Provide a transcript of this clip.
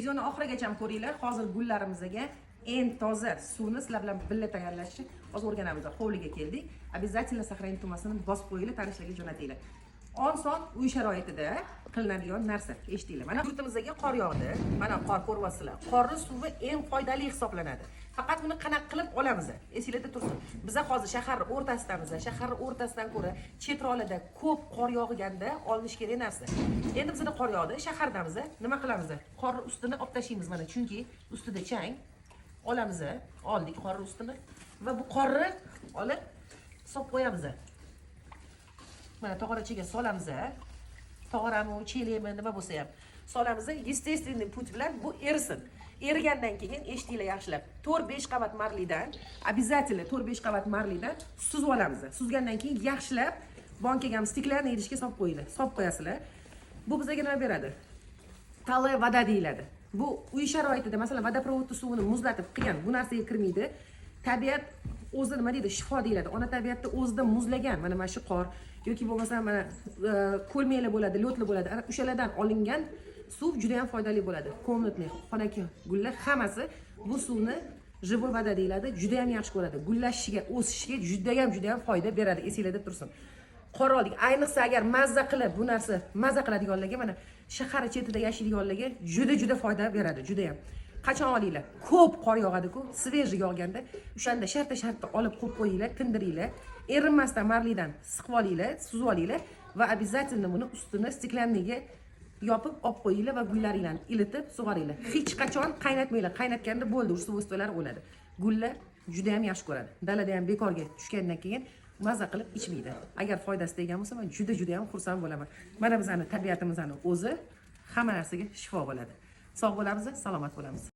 Videoni oxirigacha ko'ringlar. Hozir gullarimizga eng toza suvni sizlar bilan birga tayyorlashni hozir o'rganamiz. Hovliga keldik. Обязательно сохранить tugmasini bosib qo'yinglar, tanishlarga jo'natinglar. Oson, uy sharoitida qilinadigan narsa. Eshitinglar. Mana, yurtimizga qor yog'di. Mana, qor ko'ryapsizlar. Qorni suvi eng foydali hisoblanadi. Faqat uni qanaqa qilib olamiz? Esinglarda tursin. Biza hozir shahar o'rtasidamiz. Shahar o'rtasidan ko'ra chetroqlarda ko'p qor yog'ganda olinish kerak narsa. Endi bizada qor yog'di, shahardamiz. Nima qilamiz? Qorni ustini olib tashlaymiz mana, chunki ustida chang. Olamiz, oldik qorni ustini va bu qorni olib solib qo'yamiz. Mana, tog'orachaga solamiz. Tog'orami, chelakmi, nima bo'lsa ham solamiz. Естественный путь bilan bu erisin. Erigandan keyin, eshitinglar yaxshilab, 4-5 qavat marlidan, обязательно 4-5 qavat marlidan suzib olamiz. Suzgandan keyin yaxshilab bankaga ham, стеклянный idishga solib qo'yinglar. Solib qo'yasizlar. Bu bizga nima beradi? Талая вода deyiladi. Bu uy sharoitida, masalan, водопровод ni suvini muzlatib qilgan, bu narsaga kirmaydi. Tabiat o'zi, nima deydi, shifo deyiladi. Ona tabiatda o'zida muzlagan mana shu qor yoki bo'lmasa mana ko'lmaklar bo'ladi, лёд lar bo'ladi. Ana o'shalardan olingan suv juda ham foydali bo'ladi. Комнатный, xonaki gullar hammasi bu suvni, живой вода deyiladi, juda ham yaxshi ko'radi. Gullashishiga, o'sishiga juda ham, juda ham foyda beradi. Esinglarda tursin. Qor oldik. Ayniqsa agar mazza qilib, bu narsa mazza qiladiganlarga, mana, shahar chetida yashaydiganlarga juda, juda foyda beradi, juda ham. Qachon olinglar? Ko'p qor yog'adi-ku, свежий yog'ganda, o'shanda shartta shartta olib qo'yib qo'yinglar, tindiringlar. Erinmasdan marlidan siqib olinglar, suzib olinglar va обязательно buni ustini стеклянный ga yopib olib qo'yinglar va gullaringlarni ilitib sug'oringlar. Hech qachon qaynatmanglar. Qaynatganda bo'ldi, уже свойство lari o'ladi. Gullar juda ham yaxshi ko'radi. Dalada ham bekorga tushgandan keyin maza qilib ichmaydi. Agar foydasi tegan bo'lsa, man juda, juda ham xursand bo'laman. Mana, bizani tabiatimizni o'zi hamma narsaga shifo bo'ladi. Sog' bo'lamiz, salomat bo'lamiz.